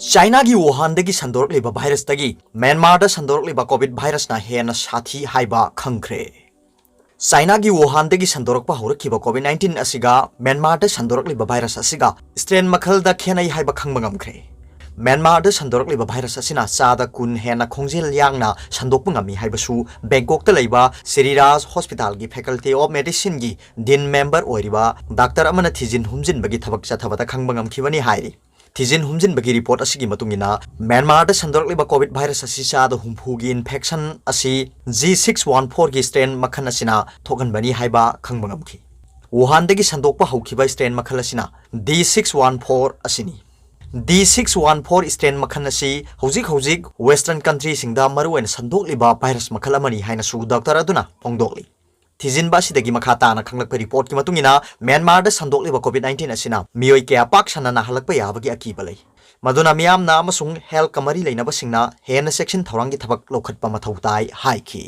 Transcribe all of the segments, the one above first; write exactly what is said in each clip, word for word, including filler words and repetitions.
ꯆꯥꯏꯅꯥꯒꯤ ꯋꯨꯍꯥꯟꯗꯒꯤ ꯁꯟꯗꯣꯔꯛꯂꯤꯕ ꯚꯥꯏꯔꯁꯇꯒꯤ ꯃ꯭ꯌꯥꯟꯃꯥꯔꯗ ꯁꯟꯗꯣꯔꯛꯂꯤꯕ ꯀꯣꯚꯤꯗ ꯚꯥꯏꯔꯁꯅ ꯍꯦꯟꯅ ꯁꯥꯊꯤ ꯍꯥꯏꯕ ꯈꯪꯈ꯭ꯔꯦ꯫ ꯆꯥꯏꯅꯥꯒꯤ ꯋꯨꯍꯥꯟꯗꯒꯤ ꯁꯟꯗꯣꯔꯛꯄ ꯍꯧꯔꯛꯈꯤꯕ ꯀꯣꯚꯤꯗ ꯅꯥꯏꯟꯇꯤꯟ ꯑꯁꯤꯒ ꯃ꯭ꯌꯥꯟꯃꯥꯔꯗ ꯁꯟꯗꯣꯔꯛꯂꯤꯕ ꯚꯥꯏꯔꯁ ꯑꯁꯤꯒ ꯁ꯭ꯇ꯭ꯔꯦꯟ ꯃꯈꯜꯗ ꯈꯦꯠꯅꯩ ꯍꯥꯏꯕ ꯈꯪꯕ ꯉꯝꯈ꯭ꯔꯦ꯫ ꯃ꯭ꯌꯥꯟꯃꯥꯔꯗ ꯁꯟꯗꯣꯔꯛꯂꯤꯕ ꯚꯥꯏꯔꯁ ꯑꯁꯤꯅ ꯆꯥꯗ ꯀꯨꯟ ꯍꯦꯟꯅ ꯈꯣꯡꯖꯦꯜ ꯌꯥꯡꯅ ꯁꯟꯗꯣꯛꯄ ꯉꯝꯃꯤ ꯍꯥꯏꯕꯁꯨ ꯕꯦꯡꯀꯣꯛꯇ ꯂꯩꯕ ꯁꯤꯔꯤꯔꯥꯖ ꯍꯣꯁꯄꯤꯇꯥꯜꯒꯤ ꯐꯦꯀꯜꯇꯤ ꯑꯣꯐ ꯃꯦꯗꯤꯁꯤꯟꯒꯤ ꯗꯤꯟ ꯃꯦꯝꯕꯔ ꯑꯣꯏꯔꯤꯕ ꯗꯥꯛꯇꯔ ꯑꯃꯅ ꯊꯤꯖꯤꯟ ꯍꯨꯝꯖꯤꯟꯕꯒꯤ ꯊꯕꯛ ꯆꯠꯊꯕꯗ ꯈꯪꯕ ꯉꯝꯈꯤꯕꯅꯤ ꯍꯥꯏꯔꯤ꯫ ꯊꯤꯖꯤꯟ ꯍꯨꯝꯖꯤꯟꯕꯒꯤ ꯔꯤꯄꯣꯔꯠ ꯑꯁꯤꯒꯤ ꯃꯇꯨꯡ ꯏꯟꯅ, ꯃ꯭ꯌꯥꯟꯃꯥꯔꯗ ꯁꯟꯗꯣꯔꯛꯂꯤꯕ ꯀꯣꯚꯤꯗ ꯚꯥꯏꯔꯁ ꯑꯁꯤ ꯆꯥꯗ ꯍꯨꯝꯐꯨꯒꯤ ꯏꯟꯐꯦꯛꯁꯟ ꯑꯁꯤ ꯖꯤ ꯁꯤꯛꯁ ꯋꯥꯟ ꯐꯣꯔꯒꯤ ꯁ꯭ꯇ꯭ꯔꯦꯟ ꯃꯈꯜ ꯑꯁꯤꯅ ꯊꯣꯛꯍꯟꯕꯅꯤ ꯍꯥꯏꯕ ꯈꯪꯕ ꯉꯝꯈꯤ꯫ ꯋꯨꯍꯥꯟꯗꯒꯤ ꯁꯟꯗꯣꯛꯄ ꯍꯧꯈꯤꯕ ꯁ꯭ꯇ꯭ꯔꯦꯟ ꯃꯈꯜ ꯑꯁꯤꯅ ꯗꯤ ꯁꯤꯛꯁ ꯋꯥꯟ ꯐꯣꯔ ꯑꯁꯤꯅꯤ꯫ D six one four strain ꯃꯈꯜ ꯑꯁꯤ ꯍꯧꯖꯤꯛ ꯍꯧꯖꯤꯛ ꯋꯦꯁꯇꯔꯟ ꯀꯟꯇ꯭ꯔꯤꯁꯤꯡꯗ ꯃꯔꯨꯑꯣꯏꯅ ꯁꯟꯗꯣꯛꯂꯤꯕ ꯚꯥꯏꯔꯁ ꯃꯈꯜ ꯑꯃꯅꯤ ꯍꯥꯏꯅꯁꯨ ꯗꯥꯛꯇꯔ ꯑꯗꯨꯅ ꯐꯣꯡꯗꯣꯛꯂꯤ꯫ ꯊꯤꯖꯤꯟꯕ ꯑꯁꯤꯗꯒꯤ ꯃꯈꯥ ꯇꯥꯅ ꯈꯪꯂꯛꯄ ꯔꯤꯄꯣꯔꯠꯀꯤ ꯃꯇꯨꯡ ꯏꯟꯅ, ꯃ꯭ꯌꯥꯟꯃꯥꯔꯗ ꯁꯟꯗꯣꯛꯂꯤꯕ ꯀꯣꯚꯤꯗ ꯅꯥꯏꯟꯇꯤꯟ ꯑꯁꯤꯅ ꯃꯤꯑꯣꯏ ꯀꯌꯥ ꯄꯥꯛ ꯁꯟꯅ ꯅꯥꯍꯜꯂꯛꯄ ꯌꯥꯕꯒꯤ ꯑꯀꯤꯕ ꯂꯩ꯫ ꯃꯗꯨꯅ ꯃꯤꯌꯥꯝꯅ ꯑꯃꯁꯨꯡ ꯍꯦꯜꯊꯀ ꯃꯔꯤ ꯂꯩꯅꯕꯁꯤꯡꯅ ꯍꯦꯟꯅ ꯆꯦꯛꯁꯤꯟ ꯊꯧꯔꯥꯡꯒꯤ ꯊꯕꯛ ꯂꯧꯈꯠꯄ ꯃꯊꯧ ꯇꯥꯏ ꯍꯥꯏꯈꯤ꯫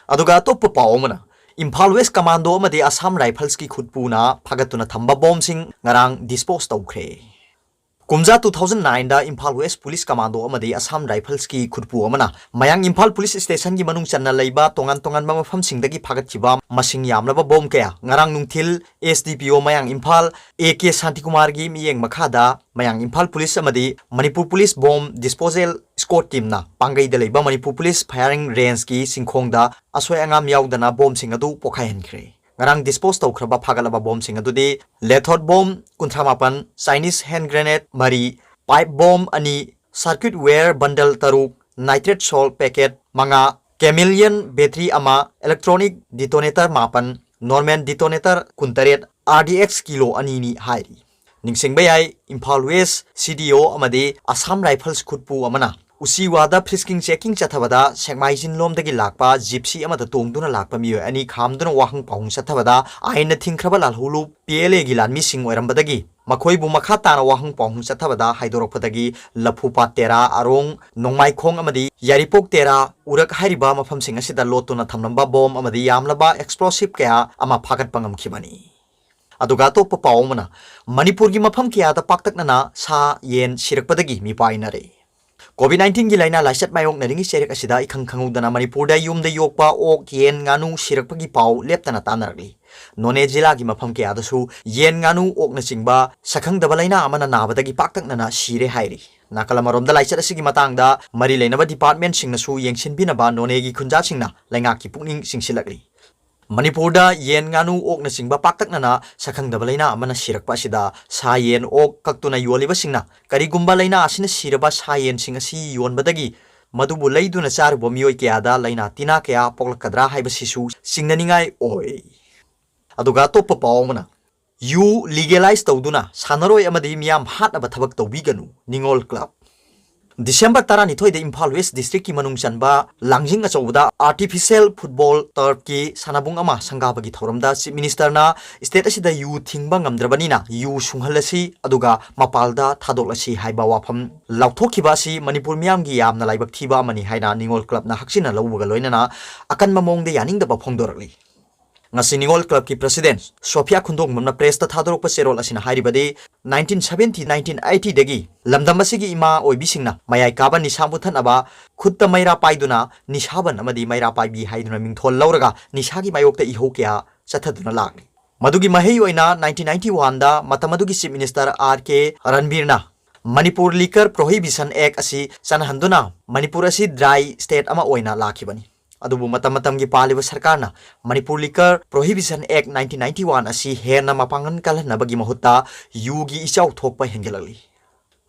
ꯑꯗꯨꯒ ꯑꯇꯣꯞꯄ ꯄꯥꯎ ꯑꯃꯅ, ꯏꯝꯐꯥꯜ ꯋꯦꯁ ꯀꯃꯥꯟꯗꯣ ꯑꯃꯗꯤ ꯑꯁꯥꯝ ꯔꯥꯏꯐꯜꯁꯀꯤ ꯈꯨꯠꯄꯨꯅ ꯐꯥꯒꯠꯇꯨꯅ ꯊꯝꯕ ꯕꯣꯝꯁꯤꯡ ꯉꯔꯥꯡ ꯗꯤꯁꯄꯣꯁ ꯇꯧꯈ꯭ꯔꯦ꯫ ꯀꯨꯝꯖꯥ ꯇꯨ ꯊꯥꯎꯖꯟ ꯅꯥꯏꯟꯗ ꯏꯝꯐꯥꯜ ꯋꯦꯁ ꯄꯨꯂꯤꯁ ꯀꯃꯥꯟꯗꯣ ꯑꯃꯗꯤ ꯑꯁꯥꯝ ꯔꯥꯏꯐꯜꯁꯀꯤ ꯈꯨꯠꯄꯨ ꯑꯃꯅ ꯃꯌꯥꯡ ꯏꯝꯐꯥꯜ ꯄꯨꯂꯤꯁ ꯁ꯭ꯇꯦꯁꯟꯒꯤ ꯃꯅꯨꯡ ꯆꯟꯅ ꯂꯩꯕ ꯇꯣꯉꯥꯟ ꯇꯣꯉꯥꯟꯕ ꯃꯐꯝꯁꯤꯡꯗꯒꯤ ꯐꯥꯒꯠꯈꯤꯕ ꯃꯁꯤꯡ ꯌꯥꯝꯂꯕ ꯕꯣꯝ ꯀꯌꯥ ꯉꯔꯥꯡ ꯅꯨꯡꯊꯤꯜ ꯑꯦꯁ ꯗꯤ ꯄꯤ ꯑꯣ ꯃꯌꯥꯡ ꯏꯝꯐꯥꯜ ꯑꯦ ꯀꯦ ꯁꯥꯟꯇꯤꯀꯨꯃꯥꯔꯒꯤ ꯃꯤꯠꯌꯦꯡ ꯃꯈꯥꯗ ꯃꯌꯥꯡ ꯏꯝꯐꯥꯜ ꯄꯨꯂꯤꯁ ꯑꯃꯗꯤ ꯃꯅꯤꯄꯨꯔ ꯄꯨꯂꯤꯁ ꯕꯣꯝ ꯗꯤꯁꯄꯣꯖꯦꯜ ꯁ꯭ꯀꯣꯗ ꯇꯤꯝꯅ ꯄꯥꯡꯒꯩꯗ ꯂꯩꯕ ꯃꯅꯤꯄꯨꯔ ꯄꯨꯂꯤꯁ ꯐꯥꯌꯔꯤꯡ ꯔꯦꯟꯖꯀꯤ ꯁꯤꯡꯈꯣꯡꯗ ꯑꯁꯣꯏ ꯑꯉꯥꯝ ꯌꯥꯎꯗꯅ ꯕꯣꯝꯁꯤꯡ ꯑꯗꯨ ꯄꯣꯈꯥꯏꯍꯟꯈ꯭ꯔꯦ꯫ ꯉꯔꯥꯡ ꯗꯤꯁꯄꯣꯁ ꯇꯧꯈ꯭ꯔꯕ ꯐꯥꯒꯠꯂꯕ ꯕꯣꯝꯁꯤꯡ ꯑꯗꯨꯗꯤ ꯂꯦꯊꯣꯠ ꯕꯣꯝ ꯀꯨꯟꯊ꯭ꯔꯥ ꯃꯥꯄꯟ, ꯆꯥꯏꯅꯤꯁ ꯍꯦꯟ ꯒ꯭ꯔꯦꯅꯦꯗ ꯃꯔꯤ, ꯄꯥꯏꯞ ꯕꯣꯝ ꯑꯅꯤ, ꯁꯔꯀ꯭ꯌꯨꯠ ꯋꯦꯌꯔ ꯕꯟꯗꯜ ꯇꯔꯨꯛ, ꯅꯥꯏꯇ꯭ꯔꯦꯠ ꯁꯣꯜꯠ ꯄꯦꯀꯦꯠ ꯃꯉꯥ, ꯀꯦꯃꯤꯂꯤꯌꯟ ꯕꯦꯇ꯭ꯔꯤ ꯑꯃ, ꯏꯂꯦꯛꯇ꯭ꯔꯣꯅꯤꯛ ꯗꯤꯇꯣꯅꯦꯇꯔ ꯃꯥꯄꯟ, ꯅꯣꯔꯃꯦꯜ ꯗꯤꯇꯣꯅꯦꯇꯔ ꯀꯨꯟꯇꯔꯦꯠ, ꯑꯥꯔ ꯗꯤ ꯑꯦꯛꯁ ꯀꯤꯂꯣ ꯑꯅꯤꯅꯤ ꯍꯥꯏꯔꯤ꯫ ꯅꯤꯡꯁꯤꯡꯕ ꯌꯥꯏ, ꯏꯝꯐꯥꯜ ꯋꯦꯁ ꯁꯤ ꯗꯤ ꯑꯣ ꯑꯃꯗꯤ ꯑꯁꯥꯝ ꯔꯥꯏꯐꯜꯁ ꯈꯨꯠꯄꯨ ꯑꯃꯅ ꯎꯆꯤꯋꯥꯗ ꯐ꯭ꯔꯤꯁꯀꯤꯡ ꯆꯦꯀꯤꯡ ꯆꯠꯊꯕꯗ ꯁꯦꯛꯃꯥꯏꯖꯤꯟ ꯂꯣꯝꯗꯒꯤ ꯂꯥꯛꯄ ꯖꯤꯞꯁꯤ ꯑꯃꯗ ꯇꯣꯡꯗꯨꯅ ꯂꯥꯛꯄ ꯃꯤꯑꯣꯏ ꯑꯅꯤ ꯈꯥꯝꯗꯨꯅ ꯋꯥꯍꯪ ꯄꯥꯎꯍꯪ ꯆꯠꯊꯕꯗ ꯑꯥꯏꯟꯅ ꯊꯤꯡꯈ꯭ꯔꯕ ꯂꯥꯜꯍꯧꯂꯨꯞ ꯄꯤ ꯑꯦꯜ ꯑꯦꯒꯤ ꯂꯥꯟꯃꯤꯁꯤꯡ ꯑꯣꯏꯔꯝꯕꯗꯒꯤ ꯃꯈꯣꯏꯕꯨ ꯃꯈꯥ ꯇꯥꯅ ꯋꯥꯍꯪ ꯄꯥꯎꯍꯪ ꯆꯠꯊꯕꯗ ꯍꯥꯏꯗꯣꯔꯛꯄꯗꯒꯤ ꯂꯐꯨꯄꯥꯠ ꯇꯦꯔꯥ, ꯑꯔꯣꯡ, ꯅꯣꯡꯃꯥꯏꯈꯣꯡ ꯑꯃꯗꯤ ꯌꯥꯏꯔꯤꯄꯣꯛ ꯇꯦꯔꯥ, ꯎꯔꯛ ꯍꯥꯏꯔꯤꯕ ꯃꯐꯝꯁꯤꯡ ꯑꯁꯤꯗ ꯂꯣꯠꯇꯨꯅ ꯊꯝꯂꯝꯕ ꯕꯣꯝ ꯑꯃꯗꯤ ꯌꯥꯝꯂꯕ ꯑꯦꯛꯁꯄ꯭ꯂꯣꯁꯤꯞ ꯀꯌꯥ ꯑꯃ ꯐꯥꯒꯠꯄ ꯉꯝꯈꯤꯕꯅꯤ꯫ ꯑꯗꯨꯒ ꯑꯇꯣꯞꯄ ꯄꯥꯎ ꯑꯃꯅ, ꯃꯅꯤꯄꯨꯔꯒꯤ ꯃꯐꯝ ꯀꯌꯥꯗ ꯄꯥꯛꯇꯛꯅꯅ ꯁꯥ ꯌꯦꯟ ꯁꯤꯔꯛꯄꯗꯒꯤ ꯃꯤꯄꯥꯏꯅꯔꯦ꯫ COVID nineteen ꯒꯤ ꯂꯥꯏꯅꯥ ꯂꯥꯏꯆꯠ ꯃꯥꯌꯣꯛꯅꯔꯤꯉꯩ ꯆꯩꯔꯛ ꯑꯁꯤꯗ ꯏꯈꯪ ꯈꯪꯍꯧꯗꯅ ꯃꯅꯤꯄꯨꯔꯗ ꯌꯨꯝꯗ ꯌꯣꯛꯄ ꯑꯣꯛ, ꯌꯦꯟ, ꯉꯥꯅꯨ ꯁꯤꯔꯛꯄꯒꯤ ꯄꯥꯎ ꯂꯦꯞꯇꯅ ꯇꯥꯟꯅꯔꯛꯂꯤ꯫ ꯅꯣꯅꯦ ꯖꯤꯂꯥꯒꯤ ꯃꯐꯝ ꯀꯌꯥꯗꯁꯨ ꯌꯦꯟ, ꯉꯥꯅꯨ, ꯑꯣꯛꯅꯆꯤꯡꯕ ꯁꯛꯈꯪꯗꯕ ꯂꯥꯏꯅꯥ ꯑꯃꯅ ꯅꯥꯕꯗꯒꯤ ꯄꯥꯛꯇꯛꯅꯅ ꯁꯤꯔꯦ ꯍꯥꯏꯔꯤ꯫ ꯅꯥꯀꯜ ꯑꯃꯔꯣꯝꯗ ꯂꯥꯏꯆꯠ ꯑꯁꯤꯒꯤ ꯃꯇꯥꯡꯗ ꯃꯔꯤ ꯂꯩꯅꯕ department ꯁꯤꯡꯅꯁꯨ ꯌꯦꯡꯁꯤꯟꯕꯤꯅꯕ ꯅꯣꯅꯦꯒꯤ ꯈꯨꯟꯖꯥꯁꯤꯡꯅ ꯂꯩꯉꯥꯛꯀꯤ ꯄꯨꯛꯅꯤꯡ ꯆꯤꯡꯁꯤꯜꯂꯛꯂꯤ꯫ ꯃꯅꯤꯄꯨꯔꯗ ꯌꯦꯟ, ꯉꯥꯅꯨ, ꯑꯣꯛꯅꯆꯤꯡꯕ ꯄꯥꯛꯇꯛꯅꯅ ꯁꯛꯈꯪꯗꯕ ꯂꯥꯏꯅꯥ ꯑꯃꯅ ꯁꯤꯔꯛꯄ ꯑꯁꯤꯗ ꯁꯥ ꯌꯦꯟ, ꯑꯣꯛ ꯀꯛꯇꯨꯅ ꯌꯣꯜꯂꯤꯕꯁꯤꯡꯅ ꯀꯔꯤꯒꯨꯝꯕ ꯂꯥꯏꯅꯥ ꯑꯁꯤꯅ ꯁꯤꯔꯕ ꯁꯥ ꯌꯦꯟꯁꯤꯡ ꯑꯁꯤ ꯌꯣꯟꯕꯗꯒꯤ ꯃꯗꯨꯕꯨ ꯂꯩꯗꯨꯅ ꯆꯥꯔꯨꯕ ꯃꯤꯑꯣꯏ ꯀꯌꯥꯗ ꯂꯥꯏꯅꯥ ꯇꯤꯟꯅꯥ ꯀꯌꯥ ꯄꯣꯛꯂꯛꯀꯗ꯭ꯔꯥ ꯍꯥꯏꯕꯁꯤꯁꯨ ꯆꯤꯡꯅꯅꯤꯡꯉꯥꯏ ꯑꯣꯏ꯫ ꯑꯗꯨꯒ ꯑꯇꯣꯞꯄ ꯄꯥꯎ ꯑꯃꯅ, ꯌꯨ legalize ꯇꯧꯗꯨꯅ ꯁꯥꯟꯅꯔꯣꯏ ꯑꯃꯗꯤ ꯃꯤꯌꯥꯝ ꯍꯥꯠꯅꯕ ꯊꯕꯛ ꯇꯧꯕꯤꯒꯅꯨ, ꯅꯤꯉꯣꯜ club꯫ ꯗꯤꯁꯦꯝꯕꯔ ꯇꯔꯥꯅꯤꯊꯣꯏꯗ ꯏꯝꯐꯥꯜ West district ꯀꯤ ꯃꯅꯨꯡ ꯆꯟꯕ ꯂꯥꯡꯖꯤꯡ ꯑꯆꯧꯕꯗ artificial football turf ꯀꯤ ꯁꯥꯟꯅꯕꯨꯡ ꯑꯃ ꯁꯪꯒꯥꯕꯒꯤ ꯊꯧꯔꯝꯗ Chief Minister ꯅ state ꯑꯁꯤꯗ ꯌꯨ ꯊꯤꯡꯕ ꯉꯝꯗ꯭ꯔꯕꯅꯤꯅ ꯌꯨ ꯁꯨꯡꯍꯜꯂꯁꯤ ꯑꯗꯨꯒ ꯃꯄꯥꯜꯗ ꯊꯥꯗꯣꯛꯂꯁꯤ ꯍꯥꯏꯕ ꯋꯥꯐꯝ ꯂꯥꯎꯊꯣꯛꯈꯤꯕ ꯑꯁꯤ ꯃꯅꯤꯄꯨꯔ ꯃꯤꯌꯥꯝꯒꯤ ꯌꯥꯝꯅ ꯂꯥꯏꯕꯛ ꯊꯤꯕ ꯑꯃꯅꯤ ꯍꯥꯏꯅ ꯅꯤꯉꯣꯜ club ꯅ ꯍꯛꯆꯤꯟꯅ ꯂꯧꯕꯒ ꯂꯣꯏꯅꯅ ꯑꯀꯟꯕ ꯃꯑꯣꯡꯗ ꯌꯥꯅꯤꯡꯗꯕ ꯐꯣꯡꯗꯣꯔꯛꯂꯤ꯫ ꯉꯁꯤ ꯅꯤꯉꯣꯜ club ꯀꯤ president ꯁꯣꯐꯤꯌꯥ ꯈꯨꯟꯗꯣꯡꯕꯝꯅ press ꯇ ꯊꯥꯗꯣꯔꯛꯄ ꯆꯦꯔꯣꯜ ꯑꯁꯤꯅ ꯍꯥꯏꯔꯤꯕꯗꯤ, nineteen seventy, nineteen eighty ꯗꯒꯤ ꯂꯝꯗꯝ ꯑꯁꯤꯒꯤ ꯏꯃꯥ ꯑꯣꯏꯕꯤꯁꯤꯡꯅ ꯃꯌꯥꯏ ꯀꯥꯕ ꯅꯤꯁꯥ ꯃꯨꯊꯠꯅꯕ ꯈꯨꯠꯇ ꯃꯩꯔꯥ ꯄꯥꯏꯗꯨꯅ ꯅꯤꯁꯥꯕꯟ ꯑꯃꯗꯤ ꯃꯩꯔꯥ ꯄꯥꯏꯕꯤ ꯍꯥꯏꯗꯨꯅ ꯃꯤꯡꯊꯣꯜ ꯂꯧꯔꯒ ꯅꯤꯁꯥꯒꯤ ꯃꯥꯌꯣꯛꯇ ꯏꯍꯧ ꯀꯌꯥ ꯆꯠꯊꯗꯨꯅ ꯂꯥꯛꯂꯤ꯫ ꯃꯗꯨꯒꯤ ꯃꯍꯩ ꯑꯣꯏꯅ nineteen ninety one ꯗ ꯃꯇꯝ ꯑꯗꯨꯒꯤ Chief Minister R K ꯔꯟꯕꯤꯔꯅ Manipur Liquor Prohibition Act ꯑꯁꯤ ꯆꯠꯅꯍꯟꯗꯨꯅ ꯃꯅꯤꯄꯨꯔ ꯑꯁꯤ dry state ꯑꯃ ꯑꯣꯏꯅ ꯂꯥꯛꯈꯤꯕꯅꯤ꯫ ꯑꯗꯨꯕꯨ ꯃꯇꯝ ꯃꯇꯝꯒꯤ ꯄꯥꯜꯂꯤꯕ ꯁꯔꯀꯥꯔꯅ Manipur Liquor Prohibition Act nineteen ninety one ꯑꯁꯤ ꯍꯦꯟꯅ ꯃꯄꯥꯡꯒꯜ ꯀꯜꯍꯟꯅꯕꯒꯤ ꯃꯍꯨꯠꯇ ꯌꯨꯒꯤ ꯏꯆꯥꯎ ꯊꯣꯛꯄ ꯍꯦꯟꯒꯠꯂꯛꯂꯤ꯫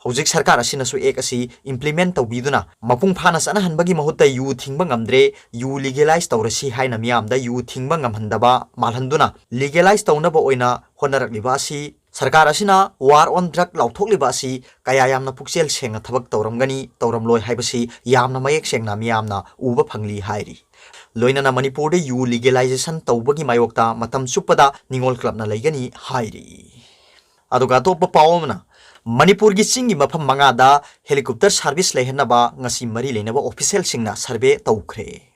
ꯍꯧꯖꯤꯛ ꯁꯔꯀꯥꯔ ꯑꯁꯤꯅꯁꯨ act ꯑꯁꯤ implement ꯇꯧꯕꯤꯗꯨꯅ ꯃꯄꯨꯡ ꯐꯥꯅ ꯆꯠꯅꯍꯟꯕꯒꯤ ꯃꯍꯨꯠꯇ ꯌꯨ ꯊꯤꯡꯕ ꯉꯝꯗ꯭ꯔꯦ, ꯌꯨ legalize ꯇꯧꯔꯁꯤ ꯍꯥꯏꯅ ꯃꯤꯌꯥꯝꯗ ꯌꯨ ꯊꯤꯡꯕ ꯉꯝꯍꯟꯗꯕ ꯃꯥꯜꯍꯟꯗꯨꯅ legalize ꯇꯧꯅꯕ ꯑꯣꯏꯅ ꯍꯣꯠꯅꯔꯛꯂꯤꯕ ꯑꯁꯤ, ꯁꯔꯀꯥꯔ ꯑꯁꯤꯅ war on drug ꯂꯥꯎꯊꯣꯛꯂꯤꯕ ꯑꯁꯤ ꯀꯌꯥ ꯌꯥꯝꯅ ꯄꯨꯛꯆꯦꯜ ꯁꯦꯡꯅ ꯊꯕꯛ ꯇꯧꯔꯝꯒꯅꯤ, ꯇꯧꯔꯝꯂꯣꯏ ꯍꯥꯏꯕꯁꯤ ꯌꯥꯝꯅ ꯃꯌꯦꯛ ꯁꯦꯡꯅ ꯃꯤꯌꯥꯝꯅ ꯎꯕ ꯐꯪꯂꯤ ꯍꯥꯏꯔꯤ꯫ ꯂꯣꯏꯅꯅ ꯃꯅꯤꯄꯨꯔꯗ ꯌꯨ legalization ꯇꯧꯕꯒꯤ ꯃꯥꯌꯣꯛꯇ ꯃꯇꯝ ꯆꯨꯞꯄꯗ ꯅꯤꯉꯣꯜ club ꯅ ꯂꯩꯒꯅꯤ ꯍꯥꯏꯔꯤ꯫ ꯑꯗꯨꯒ ꯑꯇꯣꯞꯄ ꯄꯥꯎ ꯑꯃꯅ, ꯃꯅꯤꯄꯨꯔꯒꯤ ꯆꯤꯡꯒꯤ ꯃꯐꯝ ꯃꯉꯥꯗ helicopter service ꯂꯩꯍꯟꯅꯕ ꯉꯁꯤ ꯃꯔꯤ ꯂꯩꯅꯕ official ꯁꯤꯡꯅ survey ꯇꯧꯈ꯭ꯔꯦ꯫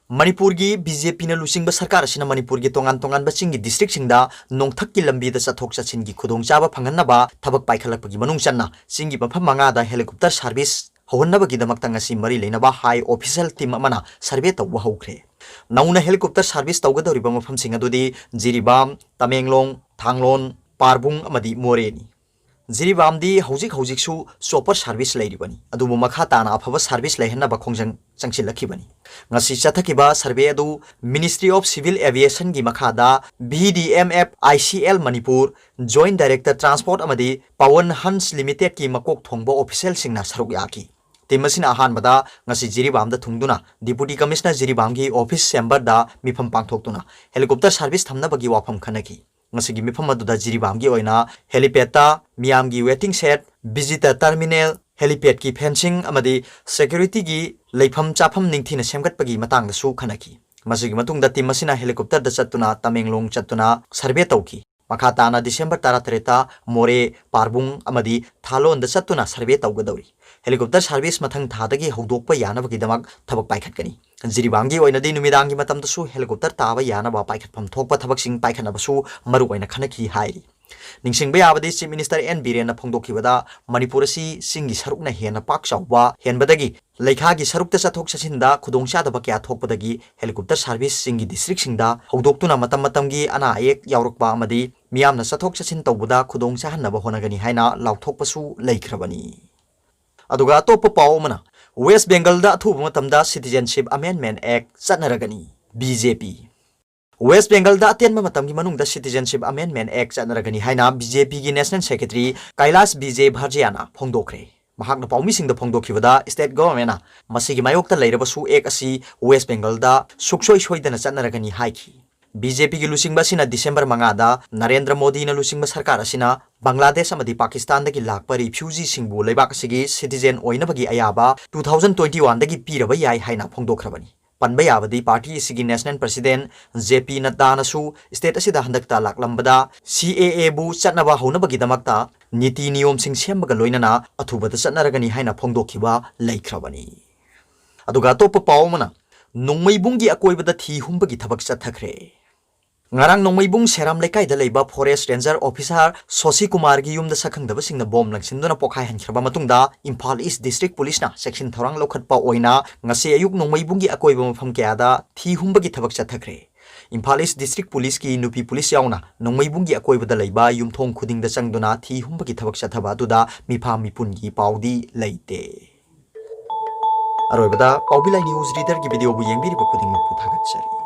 ꯃꯅꯤꯄꯨꯔꯒꯤ ꯕꯤ ꯖꯦ ꯄꯤꯅ ꯂꯨꯆꯤꯡꯕ ꯁꯔꯀꯥꯔ ꯑꯁꯤꯅ ꯃꯅꯤꯄꯨꯔꯒꯤ ꯇꯣꯉꯥꯟ ꯇꯣꯉꯥꯟꯕ ꯆꯤꯡꯒꯤ ꯗꯤꯁꯇ꯭ꯔꯤꯛꯁꯤꯡꯗ ꯅꯣꯡꯊꯛꯀꯤ ꯂꯝꯕꯤꯗ ꯆꯠꯊꯣꯛ ꯆꯠꯁꯤꯟꯒꯤ ꯈꯨꯗꯣꯡꯆꯥꯕ ꯐꯪꯍꯟꯅꯕ ꯊꯕꯛ ꯄꯥꯏꯈꯠꯂꯛꯄꯒꯤ ꯃꯅꯨꯡ ꯆꯟꯅ ꯆꯤꯡꯒꯤ ꯃꯐꯝ ꯃꯉꯥꯗ ꯍꯦꯂꯤꯀꯣꯞꯇꯔ ꯁꯥꯔꯚꯤꯁ ꯍꯧꯍꯟꯅꯕꯒꯤꯗꯃꯛꯇ ꯉꯁꯤ ꯃꯔꯤ ꯂꯩꯅꯕ ꯍꯥꯏ ꯑꯣꯐꯤꯁꯤꯌꯦꯜ ꯇꯤꯝ ꯑꯃꯅ ꯁꯔꯚꯦ ꯇꯧꯕ ꯍꯧꯈ꯭ꯔꯦ꯫ ꯅꯧꯅ ꯍꯦꯂꯤꯀꯣꯞꯇꯔ ꯁꯥꯔꯚꯤꯁ ꯇꯧꯒꯗꯧꯔꯤꯕ ꯃꯐꯝꯁꯤꯡ ꯑꯗꯨꯗꯤ ꯖꯤꯔꯤꯕꯥꯝ, ꯇꯃꯦꯡꯂꯣꯡ, ꯊꯥꯡꯂꯣꯟ, ꯄꯥꯔꯕꯨꯡ ꯑꯃꯗꯤ ꯃꯣꯔꯦꯅꯤ꯫ ꯖꯤꯔꯤꯕꯥꯝꯗꯤ ꯍꯧꯖꯤꯛ ꯍꯧꯖꯤꯛꯁꯨ ꯆꯣꯄꯔ ꯁꯥꯔꯚꯤꯁ ꯂꯩꯔꯤꯕꯅꯤ, ꯑꯗꯨꯕꯨ ꯃꯈꯥ ꯇꯥꯅ ꯑꯐꯕ ꯁꯥꯔꯚꯤꯁ ꯂꯩꯍꯟꯅꯕ ꯈꯣꯡꯖꯪ ꯆꯪꯁꯤꯜꯂꯛꯈꯤꯕꯅꯤ꯫ ꯉꯁꯤ ꯆꯠꯊꯈꯤꯕ ꯁꯔꯚꯦ ꯑꯗꯨ Ministry of Civil Aviation ꯒꯤ ꯃꯈꯥꯗ V D M F I C L Manipur, Joint Director Transport ꯑꯃꯗꯤ ꯄꯋꯟ ꯍꯟꯁ ꯂꯤꯃꯤꯇꯦꯗꯀꯤ ꯃꯀꯣꯛ ꯊꯣꯡꯕ ꯑꯣꯐꯤꯁꯤꯌꯦꯜꯁꯤꯡꯅ ꯁꯔꯨꯛ ꯌꯥꯈꯤ꯫ ꯇꯤꯝ ꯑꯁꯤꯅ ꯑꯍꯥꯟꯕꯗ ꯉꯁꯤ ꯖꯤꯔꯤꯕꯥꯝꯗ ꯊꯨꯡꯗꯨꯅ Deputy Commissioner ꯖꯤꯔꯤꯕꯥꯝꯒꯤ ꯑꯣꯐꯤꯁ ꯆꯦꯝꯕꯔꯗ ꯃꯤꯐꯝ ꯄꯥꯡꯊꯣꯛꯇꯨꯅ ꯍꯦꯂꯤꯀꯣꯞꯇꯔ ꯁꯥꯔꯚꯤꯁ ꯊꯝꯅꯕꯒꯤ ꯋꯥꯐꯝ ꯈꯟꯅꯈꯤ꯫ ꯉꯁꯤꯒꯤ ꯃꯤꯐꯝ ꯑꯗꯨꯗ ꯖꯤꯔꯤꯕꯥꯝꯒꯤ ꯑꯣꯏꯅ ꯍꯦꯂꯤꯄꯦꯗꯇ ꯃꯤꯌꯥꯝꯒꯤ ꯋꯦꯇꯤꯡ ꯁꯦꯗ, ꯚꯤꯖꯤꯇꯔ ꯇꯔꯃꯤꯅꯦꯜ, ꯍꯦꯂꯤꯄꯦꯗꯀꯤ ꯐꯦꯟꯁꯤꯡ ꯑꯃꯗꯤ ꯁꯦꯀ꯭ꯌꯨꯔꯤꯇꯤꯒꯤ ꯂꯩꯐꯝ ꯆꯥꯐꯝ ꯅꯤꯡꯊꯤꯅ ꯁꯦꯝꯒꯠꯄꯒꯤ ꯃꯇꯥꯡꯗꯁꯨ ꯈꯟꯅꯈꯤ꯫ ꯃꯁꯤꯒꯤ ꯃꯇꯨꯡꯗ ꯇꯤꯝ ꯑꯁꯤꯅ ꯍꯦꯂꯤꯀꯣꯞꯇꯔꯗ ꯆꯠꯇꯨꯅ ꯇꯃꯦꯡꯂꯣꯡ ꯆꯠꯇꯨꯅ ꯁꯔꯚꯦ ꯇꯧꯈꯤ꯫ ꯃꯈꯥ ꯇꯥꯅ ꯗꯤꯁꯦꯝꯕꯔ ꯇꯔꯥꯇꯔꯦꯠꯇ ꯃꯣꯔꯦ, ꯄꯥꯔꯕꯨꯡ ꯑꯃꯗꯤ ꯊꯥꯂꯣꯟꯗ ꯆꯠꯇꯨꯅ ꯁꯔꯚꯦ ꯇꯧꯒꯗꯧꯔꯤ꯫ ꯍꯦꯂꯤꯀꯣꯞꯇꯔ ꯁꯥꯔꯚꯤꯁ ꯃꯊꯪ ꯊꯥꯗꯒꯤ ꯍꯧꯗꯣꯛꯄ ꯌꯥꯅꯕꯒꯤꯗꯃꯛ ꯊꯕꯛ ꯄꯥꯏꯈꯠꯀꯅꯤ꯫ ꯖꯤꯔꯤꯕꯥꯝꯒꯤ ꯑꯣꯏꯅꯗꯤ ꯅꯨꯃꯤꯗꯥꯡꯒꯤ ꯃꯇꯝꯗꯁꯨ ꯍꯦꯂꯤꯀꯣꯞꯇꯔ ꯇꯥꯕ ꯌꯥꯅꯕ ꯄꯥꯏꯈꯠꯐꯝ ꯊꯣꯛꯄ ꯊꯕꯛꯁꯤꯡ ꯄꯥꯏꯈꯠꯅꯕꯁꯨ ꯃꯔꯨ ꯑꯣꯏꯅ ꯈꯟꯅꯈꯤ ꯍꯥꯏꯔꯤ꯫ ꯅꯤꯡꯁꯤꯡꯕ ꯌꯥꯕꯗꯤ, ꯆꯤꯐ ꯃꯤꯅꯤꯁꯇꯔ ꯑꯦꯟ ꯕꯤꯔꯦꯟꯅ ꯐꯣꯡꯗꯣꯛꯈꯤꯕꯗ, ꯃꯅꯤꯄꯨꯔ ꯑꯁꯤ ꯆꯤꯡꯒꯤ ꯁꯔꯨꯛꯅ ꯍꯦꯟꯅ ꯄꯥꯛ ꯆꯥꯎꯕ ꯍꯦꯟꯕꯗꯒꯤ ꯂꯩꯈꯥꯒꯤ ꯁꯔꯨꯛꯇ ꯆꯠꯊꯣꯛ ꯆꯠꯁꯤꯟꯗ ꯈꯨꯗꯣꯡꯆꯥꯗꯕ ꯀꯌꯥ ꯊꯣꯛꯄꯗꯒꯤ ꯍꯦꯂꯤꯀꯣꯞꯇꯔ ꯁꯥꯔꯚꯤꯁ ꯆꯤꯡꯒꯤ ꯗꯤꯁꯇ꯭ꯔꯤꯛꯁꯤꯡꯗ ꯍꯧꯗꯣꯛꯇꯨꯅ ꯃꯇꯝ ꯃꯇꯝꯒꯤ ꯑꯅꯥ ꯑꯌꯦꯛ ꯌꯥꯎꯔꯛꯄ ꯑꯃꯗꯤ ꯃꯤꯌꯥꯝꯅ ꯆꯠꯊꯣꯛ ꯆꯠꯁꯤꯟ ꯇꯧꯕꯗ ꯈꯨꯗꯣꯡ ꯆꯥꯍꯟꯅꯕ ꯍꯣꯠꯅꯒꯅꯤ ꯍꯥꯏꯅ ꯂꯥꯎꯊꯣꯛꯄꯁꯨ ꯂꯩꯈ꯭ꯔꯕꯅꯤ꯫ ꯑꯗꯨꯒ ꯑꯇꯣꯞꯄ ꯄꯥꯎ ꯑꯃꯅ, ꯋꯦꯁ ꯕꯦꯡꯒꯜꯗ ꯑꯊꯨꯕ ꯃꯇꯝꯗ Citizenship Amendment Act ꯆꯠꯅꯔꯒꯅꯤ, ꯕꯤ ꯖꯦ ꯄꯤ꯫ ꯋꯦꯁ ꯕꯦꯡꯒꯜꯗ ꯑꯇꯦꯟꯕ ꯃꯇꯝꯒꯤ ꯃꯅꯨꯡꯗ Citizenship Amendment Act ꯆꯠꯅꯔꯒꯅꯤ ꯍꯥꯏꯅ ꯕꯤ ꯖꯦ ꯄꯤꯒꯤ ꯅꯦꯁꯅꯦꯜ ꯁꯦꯀ꯭ꯔꯦꯇꯔꯤ ꯀꯩꯂꯥꯁ ꯕꯤꯖꯦ ꯚꯥꯔꯖꯤꯌꯥꯅ ꯐꯣꯡꯗꯣꯛꯈ꯭ꯔꯦ꯫ ꯃꯍꯥꯛꯅ ꯄꯥꯎꯃꯤꯁꯤꯡꯗ ꯐꯣꯡꯗꯣꯛꯈꯤꯕꯗ, ꯁ꯭ꯇꯦꯠ ꯒꯚꯔꯟꯃꯦꯟꯠꯅ ꯃꯁꯤꯒꯤ ꯃꯥꯌꯣꯛꯇ ꯂꯩꯔꯕꯁꯨ, ꯑꯦꯛ ꯑꯁꯤ ꯋꯦꯁ ꯕꯦꯡꯒꯜꯗ ꯁꯨꯛꯁꯣꯏ ꯁꯣꯏꯗꯅ ꯆꯠꯅꯔꯒꯅꯤ ꯍꯥꯏꯈꯤ꯫ ꯕꯤ ꯖꯦ ꯄꯤꯒꯤ ꯂꯨꯆꯤꯡꯕ ꯑꯁꯤꯅ ꯗꯤꯁꯦꯝꯕꯔ ꯃꯉꯥꯗ ꯅꯔꯦꯟꯗ꯭ꯔ ꯃꯣꯗꯤꯅ ꯂꯨꯆꯤꯡꯕ ꯁꯔꯀꯥꯔ ꯑꯁꯤꯅ ꯕꯪꯒ꯭ꯂꯥꯗꯦꯁ ꯑꯃꯗꯤ ꯄꯥꯀꯤꯁꯇꯥꯟꯗꯒꯤ ꯂꯥꯛꯄ ꯔꯤꯐ꯭ꯌꯨꯖꯤꯁꯤꯡꯕꯨ ꯂꯩꯕꯥꯛ ꯑꯁꯤꯒꯤ ꯁꯤꯇꯤꯖꯦꯟ ꯑꯣꯏꯅꯕꯒꯤ ꯑꯌꯥꯕ two thousand twenty one ꯗꯒꯤ ꯄꯤꯔꯕ ꯌꯥꯏ ꯍꯥꯏꯅ ꯐꯣꯡꯗꯣꯛꯈ꯭ꯔꯕꯅꯤ꯫ ꯄꯟꯕ ꯌꯥꯕꯗꯤ, ꯄꯥꯔꯇꯤ ꯑꯁꯤꯒꯤ ꯅꯦꯁꯅꯦꯜ ꯄ꯭ꯔꯁꯤꯗꯦꯟꯠ ꯖꯦ ꯄꯤ ꯅꯗ꯭ꯗꯥꯅꯁꯨ ꯁ꯭ꯇꯦꯠ ꯑꯁꯤꯗ ꯍꯟꯗꯛꯇ ꯂꯥꯛꯂꯝꯕꯗ ꯁꯤ ꯑꯦ ꯑꯦꯕꯨ ꯆꯠꯅꯕ ꯍꯧꯅꯕꯒꯤꯗꯃꯛꯇ ꯅꯤꯇꯤ ꯅꯤꯌꯣꯝꯁꯤꯡ ꯁꯦꯝꯕꯒ ꯂꯣꯏꯅꯅ ꯑꯊꯨꯕꯗ ꯆꯠꯅꯔꯒꯅꯤ ꯍꯥꯏꯅ ꯐꯣꯡꯗꯣꯛꯈꯤꯕ ꯂꯩꯈ꯭ꯔꯕꯅꯤ꯫ ꯑꯗꯨꯒ ꯑꯇꯣꯞꯄ ꯄꯥꯎ ꯑꯃꯅ, ꯅꯣꯡꯃꯩꯕꯨꯡꯒꯤ ꯑꯀꯣꯏꯕꯗ ꯊꯤ ꯍꯨꯝꯕꯒꯤ ꯊꯕꯛ ꯆꯠꯊꯈ꯭ꯔꯦ꯫ ꯉꯔꯥꯡ ꯅꯣꯡꯃꯩꯕꯨꯡ ꯁꯦꯔꯥꯝ ꯂꯩꯀꯥꯏꯗ ꯂꯩꯕ forest ranger officer ꯁꯣꯁꯤ ꯀꯨꯃꯥꯔꯒꯤ ꯌꯨꯝꯗ ꯁꯛꯈꯪꯗꯕꯁꯤꯡꯅ ꯕꯣꯝ ꯂꯪꯁꯤꯟꯗꯨꯅ ꯄꯣꯈꯥꯏꯍꯟꯈ꯭ꯔꯕ ꯃꯇꯨꯡꯗ, ꯏꯝꯐꯥꯜ ꯏꯁ ꯗꯤꯁꯇ꯭ꯔꯤꯛ ꯄꯨꯂꯤꯁꯅ ꯆꯦꯛꯁꯤꯟ ꯊꯧꯔꯥꯡ ꯂꯧꯈꯠꯄ ꯑꯣꯏꯅ ꯉꯁꯤ ꯑꯌꯨꯛ ꯅꯣꯡꯃꯩꯕꯨꯡꯒꯤ ꯑꯀꯣꯏꯕ ꯃꯐꯝ ꯀꯌꯥꯗ ꯊꯤ ꯍꯨꯝꯕꯒꯤ ꯊꯕꯛ ꯆꯠꯊꯈ꯭ꯔꯦ꯫ ꯏꯝꯐꯥꯜ ꯏꯁ ꯗꯤꯁꯇ꯭ꯔꯤꯛ ꯄꯨꯂꯤꯁꯀꯤ ꯅꯨꯄꯤ ꯄꯨꯂꯤꯁ ꯌꯥꯎꯅ ꯅꯣꯡꯃꯩꯕꯨꯡꯒꯤ ꯑꯀꯣꯏꯕꯗ ꯂꯩꯕ ꯌꯨꯝꯊꯣꯡ ꯈꯨꯗꯤꯡꯗ ꯆꯪꯗꯨꯅ ꯊꯤ ꯍꯨꯝꯕꯒꯤ ꯊꯕꯛ ꯆꯠꯊꯕ ꯑꯗꯨꯗ ꯃꯤꯐꯥ ꯃꯤꯄꯨꯟꯒꯤ ꯄꯥꯎꯗꯤ ꯂꯩꯇꯦ꯫ ꯑꯔꯣꯏꯕꯗ ꯄꯥꯎꯕꯤ ꯂꯥꯏ news readerꯒꯤ videoꯕꯨ ꯌꯦꯡꯕꯤꯔꯤꯕ ꯈꯨꯗꯤꯡꯃꯛꯄꯨ ꯊꯥꯒꯠꯆꯔꯤ꯫